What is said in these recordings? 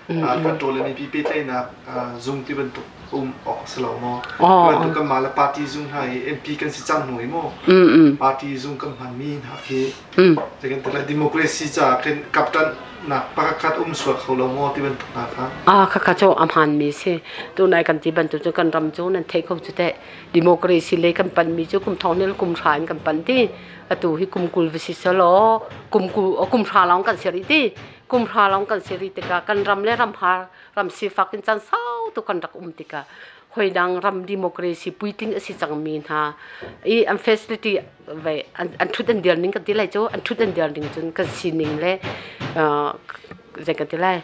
Hluttaw le mipi pehtlaihnak zung ti bantuk um awk a si lo maw? Bantuk kanmah le party zung hna i MP kan si cang hnu i maw? Party zung kan hmanmi hna khi zei kan ti lai, democracy caah khin kapṭanhnak pakhatkhat um sual kho lo maw ti bantuk hna kha. Ah, khakha cu a hmaanmi si. Tunai kan ti bantuk cu kan ram cu nan theih ko cu teh. Democracy lei kan panhmi cu kum thong hnih kum hra in kan panh ti. Atu hi kum 20 va si selaw kum 10 lawng kan si rih ti. Kum hra lawng kan si rih tikah kan ram le ram har ram sifak in caan sau tuk kan rak um tikah hoidang ram democracy puitling a si cangmi hna i an facility ve an thut an dir ning kan ti lai cu, an thut an dir ning cun kan sining le zei kan ti lai,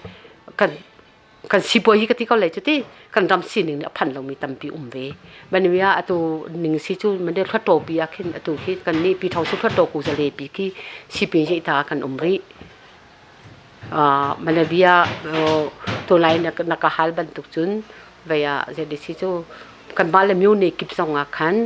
kan sipuai hi ka ti ko lai cu ti, kan ram sining nih a phan lomi tampi um ve. Banwia atu ning si cu mane hluttaw pi ah khin atu khi kan nih pi thong su hluttaw ku zale pi khi sipi je ta kan um rih. Malaysia tunlai na ka hal bantuk cun vei ah ZDC cu kanmah le myo ne kip zong ah khan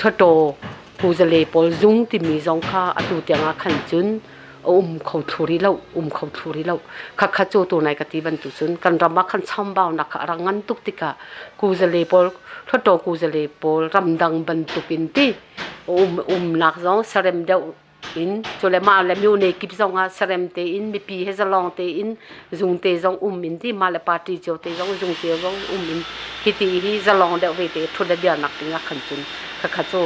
hluttaw kuzale pawl zung timi zong kha atu tiang ah khan cun a um kho thlu rih lo, um kho thlu rih lo. Khakha cu tunai ka ti bantuk cun kan ram ah khan chambaunak kha a rak ngan tuk tikah kuzale pawl, hluttaw kuzale pawl ramdang bantuk in ti um umnak zong sarem deuh in cu le mah le myone kip zong ah sarem tein mipi he zalong tein zung te zong um in ti, mah le party cio te zong zung cio zong um in hi ti hi zalong deuh ve te thut le bianak ding ah khan cun khakha cu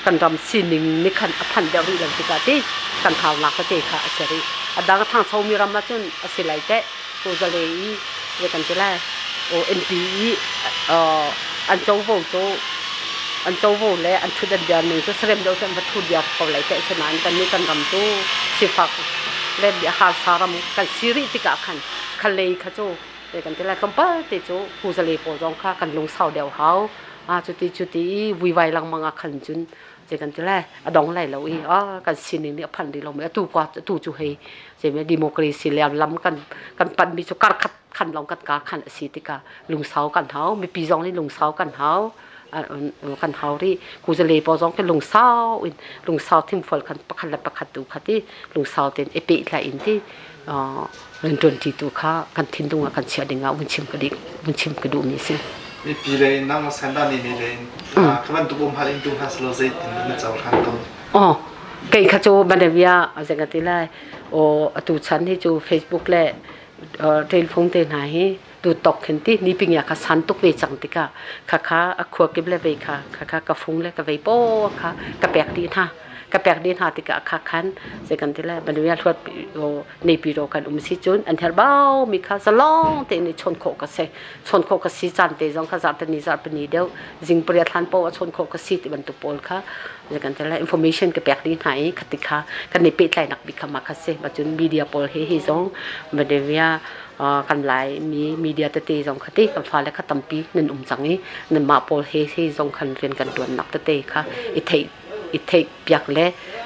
kan ram sining nih khan a phan deuh rih lo tikah ti kan haunak tete kha a si rih. A dang thangcho mi ram ah cun a si lai teh, tu zale i zei kan ti lai o MP i an covo cu, an covo le an thut an biar ning cu sarem deuh cu an va thu diar ko lai teh. Sinain kan nih kan ram cu sifak le harsa ram kan si rih tikah khan khalei kha cu zei kan ti lai, tlawmpal te cu puzale pawl zong kha kan lungsau deuh hau. Cuti cuti i vuivai lengmang ah khan cun zei kan ti lai, a dong lai lo i kan sining nih a phan rih lo mi atu kwa atu cu hei zei democracy le lam kan panh mi cu kar khat khan lawng kan kar khan a si tikah lungsau kan hau, mipi zong nih lungsau kan hau, kan hau rih. Kuzale pawl zong khi lungsau in lungsau thimfual khan pakhat le pakhat tu kha ti lungsau tein i pehtlai in ti rianṭuanṭi tu kha kan thinlung ah kan chiah ding ah vun chim ka dih vun chim ka duhmi a si. Mipi lei in nang senda ni mi lei in ka bantuk um hal in tu hna selo zeitin na cohlan tawn? Oh, kei kha cu banavia zei ka ti lai, o atu chan hi cu Facebook le telephone te hna hi tu tok khin ti ni ping ya kha san tuk ve cang tikah kha kha a khua kip le vei kha kha kha ka fung le ka vei po kha ka pek dih hna, ka pek dih hna tikah kha khan zei kan ti lai, banavia hluat neipi ro kan um si cun an herh bau mi kha zalong tein i chawn khawh ka si, chawn khawh ka si caan te zong kha zarhteni zarhpini deuh zing pariat hlan paoh ah chawn khawh ka si ti bantuk pawl kha zei kan ti lai, information ka pek dih hna i khati kha kan i pehtlainak bik kha mah kha si. Cun media pawl he hi zong Malaysia kan lai mi media tete zong kha ti kan fale kha tampi nan um cang i nanmah pawl he hi zong khan rian kan ṭuannak tete kha i theih i theih piak le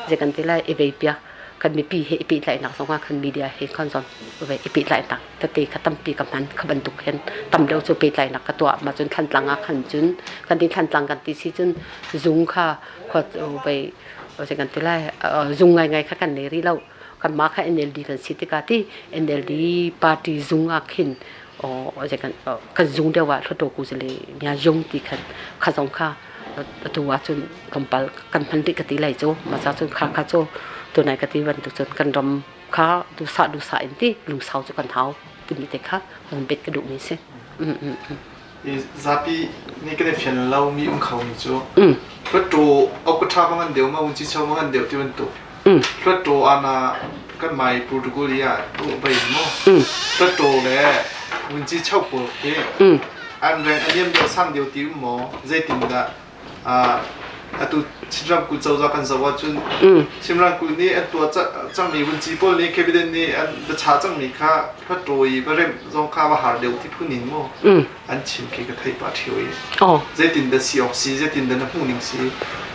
zei kan ti lai, i vei piak kan mipi he i pehtlaihnak zong ah khan media he khan zon ve i pehtlaihnak tete kha tampi ka hman. Kha bantuk hin tam deuh cu pehtlaihnak ka tuah. Mah cun Thlantlang ah khan cun kan ti Thlantlang kan ti si cun zung kha khua vei zei kan ti lai, zung ngaingai kha kan nei rih lo. Kanmah kha NLD kan si tikah ti NLD party zung ah khin zei kan kan zung deuh ah Hluttaw Kuzale nya zung ti khan kha zong kha atu ahcun tlawmpal kan hman rih ka ti lai cu. Mah ca cun kha kha cu tunai ka ti bantuk cun kan ram kha duhsah duhsah in ti lungsau cu kan hau timi te kha hung bet ka duhmi si. Zapi nih kan i fian lomi um khomi cu Hluttaw okkaṭha ma ngan deuh ma unci cho ma ngan deuh ti bantuk Hluttaw ana kan mai protocol i ah bei mu Hluttaw le unci cho pawl khi an reng a niam deuh sang deuh ti um maw, zeitindah atu Chin ramkulh cozah kan zoh ahcun Chin ramkulh nih an tuah cangmi vunci pawl nih cabinet nih an biachah cangmi kha hluttaw i va remh zong kha va har deuh ti phun in maw an chim khi ka theih pah ṭheo i zeitin dah si awk si, zeitin dah na hmuh ning si?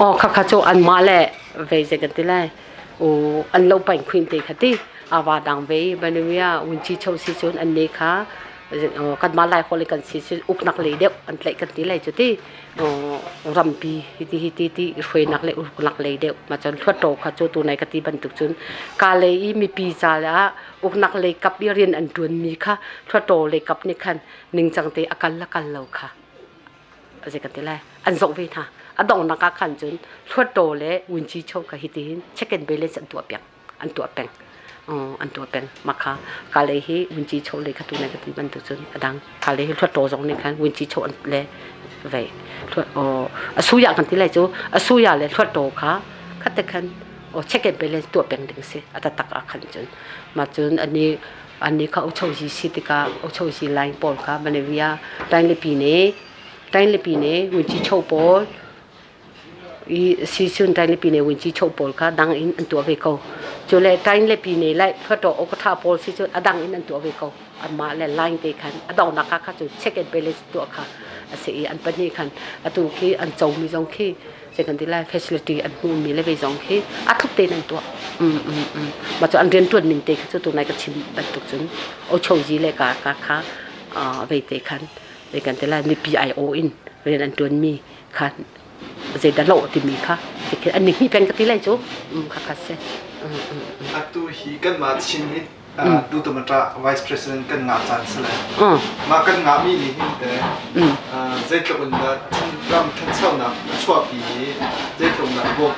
Aw, khakha cu anmah le vei zei kan ti lai, an lo paing khuin te kha ti awa dang ve banuia unchi cho si cun an ne kha. Kanmah Laiholh in kan si cu uknak lei deuh an tlaih kan ti lai cu ti. Rampi hiti hiti ti hruainak le uknak lei deuh. Mah cun Hluttaw kha cu tunai ka ti bantuk cun ka lei i mipi ca ah uknak lei kap i rian an ṭuanmi kha Hluttaw lei kap nih khan ningcang te a kal le kal lo kha zei kan ti lai an zoh ve hna. A donghnak ah khan cun Hluttaw le Wunci Cho kha hitihin check and balance an tuah piak. An tuah peng. An tuah peng. Mah kha ka lei hi Wunci Cho lei kha tu nai ka ti bantuk cun a dang. Ka lei hi Hluttaw zong nih khan Wunci Cho an le ve a suya kan ti lai cu a suya le Hluttaw kha khat te khan check and balance tuah peng ding si a taktak ah khan cun. Mah cun ani ani kha uchozi si tikah uchozi line pawl kha Malaysia Tainlipi ne Tainlipi ne Wunci Cho pawl i sisun Tainlipi ne Wunci Cho pawl kha dang in an tuah ve ko. Cu le Tainlipi ne lai Hluttaw Okatha pawl si cun a dang in an tuah ve ko. Anmah le line te khan a donghnak ah kha cu check and balance tuah kha a si i an pahnih khan atu khi an comi zong khi zei kan ti lai facility an hmuhmi le ve zong khi a tluk tein an tuah. Mah cu an rianṭuan ning te kha cu tunai ka chim bantuk cun ochozi le ka ka kha vei te khan zei kan ti lai mipi ai-aw in rian an ṭuanmi kha zeidah lo timi kha tikhin an ning hnih peng ka ti lai cu kha kha si. Atu hi kanmah Chin hi Dutamata Vice President kan ngah caan si lai. Mah kan ngahmi nih hin te zeitluk in dah ram ṭhanchonak a chuahpi i zeitluk in dah a bawmh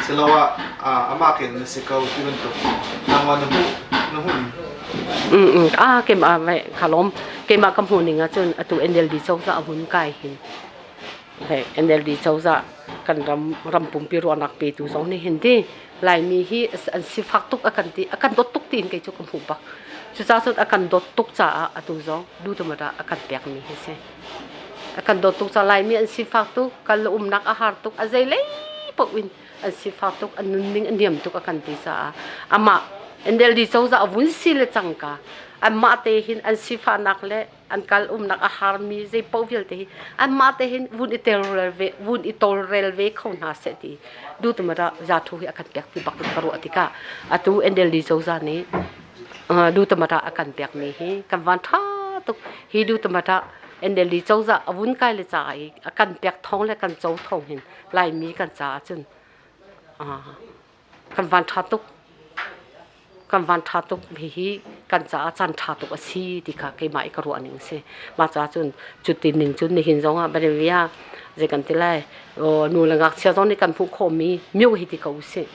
siloah amah ken na si ko ti bantuk nangmah na hmuh na hmuh ning. Ah keimah ka lawm keimah ka hmuh ning ahcun atu NLD cozah a vun kai hin NLD cozah kan ram ram pumpi ruahnak petu zong nih hin ti Laimi hi an sifak tuk a kan ti a kan dawt tuk tiin kei cu ka hmuh bak. Cucaah cun a kan dawt tuk caah atu zong duhtumata a kan pekmi hi si. A kan dawt tuk caah Laimi an sifak tuk, kal le umnak a har tuk, a zeilei paoh in an sifak tuk, an nunning a niam tuk a kan ti caah amah NLD cozah a vun si le cangka anmah te hin an sifahnak le an kal umnak a harmi zei paoh vialte hi anmah te hin vun i telrel ve vun i tawlrel ve kho hna seh ti dutumara zathu hi a kan pek ti bak ka ruah tikah atu NLD cozah nih dutumara a kan pek mi hi kan van tha tuk. Hi dutumara NLD cozah a vun kai le ca i a kan pek thong le kan co thong hin Laimi kan caah cun kan van tha tuk. Kan van ṭha tuk. Hihi kan caah caan ṭha tuk a si ti kha keimah i ka ruah ning a si. Mah caah cun cuti ning cun nihin zong ah Bolivia zei kan ti lai nu le ngakchia zong nih kan hmuh khawhmi myo hi ti ko usih.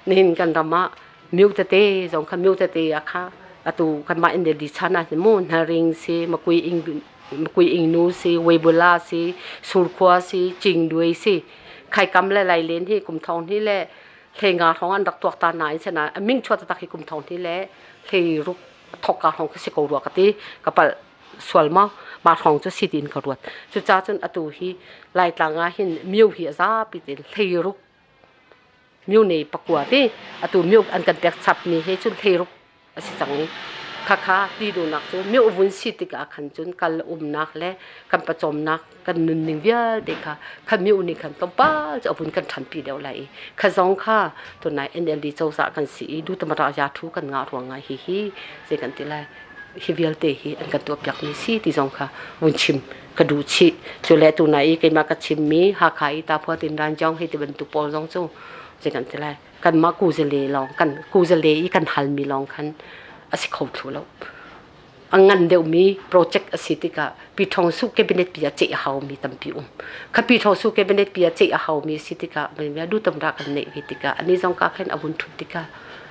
Nihin kan ram ah myo tete zong kha myo tete ah kha atu kanmah NLD chan ah hin mu Hnaring si Makui ing Makui ingnu si Weibula si Surkhua si Cingduai si Khaikam le Lailen hi kum thong hnih le 16 hrawng an rak tuak ta nain sena a ming chuat tak hi kum thong hnih le 16 thokka hrawng khi si ko rua ka ti. Ka palh sual ma ma hrawng cu si tiin ka ruat. Cuca cun atu hi Laitlang ah hin miu hi a zapi tin 16 miu nei pakua ti atu miu an kan pek chap mi he cun 16 a si cang i khakha ti duhnak cu mioh vun si tikah khan cun kal umnak le kan pawcawmnak kan nunning vialte kha kha mioh nih khan tlawmpal cu a vun kan ṭhanpi deuh lai i kha zong kha tunai NLD cozah kan si i dutamara ya thu kan ngah ruang ah hihi zei kan ti lai hi vialte hi an kan tuahpiakmi si ti zong kha vun chim ka duh chih. Cu le tunai i keimah ka chimmi Hakha i Taphua Tinran Jong hi ti bantuk pawl zong cu zei kan ti lai kanmah kuzale lawng kan kuzale i kan halmi lawng khan a si kho thlu lo. A ngan deuhmi project a si tikah Pi Thawng Su cabinet pi ah ceih a haumi tampi um. Kha Pi Thawng Su cabinet pi ah ceih a haumi si tikah dutam ra kan neih ve tikah ani zong ka khan a vun thut tikah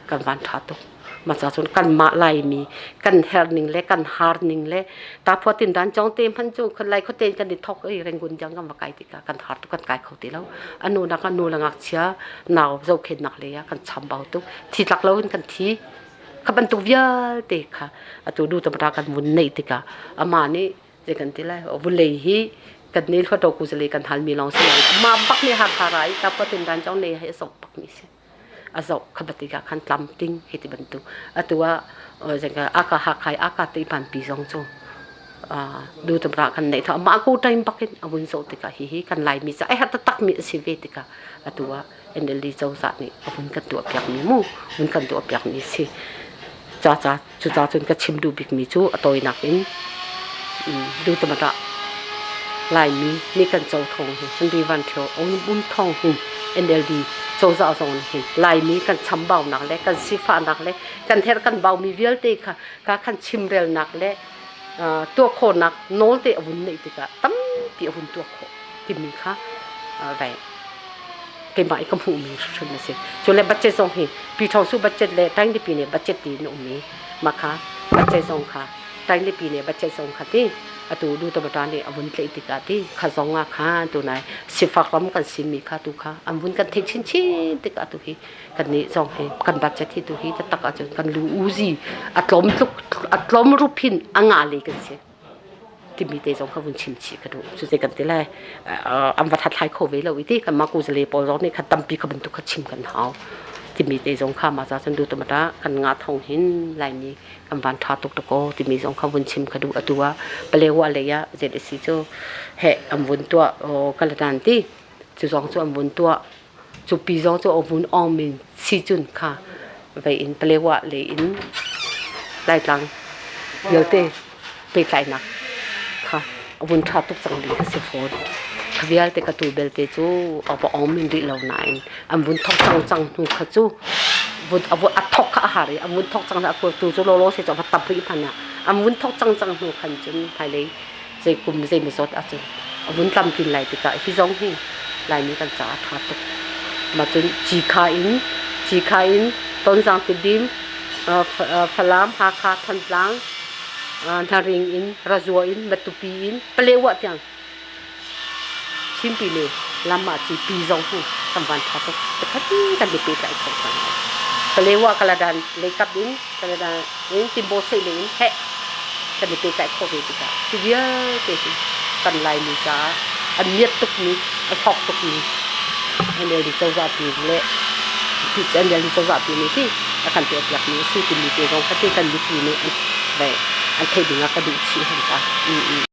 kan van tha tuk. Mah ca cun kanmah Laimi kan herh ning le kan har ning le taphua tindan cawng te hmanh cu lai khuate in kan i thok i Rangoon tiang kan va kai tikah kan har tuk kan kai kho ti lo. Anu nak ah nu le ngakchia nau zohkhenhnak lei ah kan chambau tuk. Thi tlak loin kan thi. Kha bantuk vialte kha atu du tamra kan vun neih tikah amah nih zei kan ti lai vulei hi kan ne hluat ku zale kan halmi lawng si lo. Amah bak nih Hakha ra i taphua tindan cawng nei hi a sok bak mi si. A zoh kha batik ah khan tlamtling hei ti bantuk. Atu ah zengka aka Hakha i aka te panpi zong cu du tabra kan neih tha mah ko time bakin a vun zoh tikah hihi kan Laimi ca ai har taktak mi a si ve tikah atu ah NLD cozah nih a vun kan tuah piak mi mu vun kan tuah piak mi si. Ca ca cuca cun ka chim duh bikmi cu a tawinak in duhtamat ah Laimi nih kan co thawng hi Henry Van Thio um thawng hin NLD cozah zong nih hin Laimi kan chambaunak le kan sifahnak le kan herh kan baumi vialte kha ka khan chimrelnak le tuah khawhnak nawl te a vun neih tikah tampi a vun tuah khawh timi kha vai keimah i ka hmuhmi hrimhrim a si. Cu le budget zong hi Pyithawngsu budget le Tainglipi nih budget ti in a um i mah kha budget zong kha Tainglipi nih budget zong kha ti atu Duhtamata nih a vun tlaih tikah ti kha zong ah khan tunai sifak ram kan simi kha tu kha an vun kan theih chinchin tikah tu hi kannih zong hi kan budget hi tu hi taktak ahcun kan lu uzi a tlawm tluk a tlawm rup hin a ngah le kan si. Timi te zong kha vun chim chih ka duh. Cuti kan ti lai. An va thathlai kho ve lo i ti kanmah kuzale pawl zong nih kha tampi kha bantuk kha chim kan hau. Timi te zong kha mah ca cun duh tumata kan nga thong hin Laimi kan van tha tuk tuk aw timi zong kha vun chim ka duh. Atu ah Palewa lei ah ZSC cu he an vun tuah kalatan ti cu zong cu an vun tuah cu pi zong cu a vun ong min si cun kha vei in Palewa lei in Laitlang vialte pehtlaihnak kha a vun ṭha tuk cang ding a si fawn. Kha vialte ka tu belte cu a va ong min rih lo nain an vun thok cang cang hnu kha cu vun a vun a thok kha a har i an vun thok cang a tu cu lawlaw se cu a va tam rih hmanh ah an vun thok cang cang hnu khan cun hmailei zei kum zei mazawt ahcun a vun tlamtlin lai tikah hi zong hi Laimi kan caah a ṭha tuk. Mah cun Cikha in Cikha in Tonzang Tidim Falam Hakha Thantlang Hnaring in Razua in Matupi in Palewa tiang Chinpi le lam ah pi zong hi kan van ṭha tuk. Pakhat kan i pehtlai kho cang. Palewa Kaladan leikap in Kaladan in Timbo sei lei in heh kan i pehtlaih khawh ve tikah cu vialte hi kan Laimi caah a miat tukmi a hlawk tukmi NLD cozah pi le NLD cozah pi nih hi a kan tuahpiakmi a si timi te zong kha ti kan mipi nih an theih ding ah ka duh chih hon ta.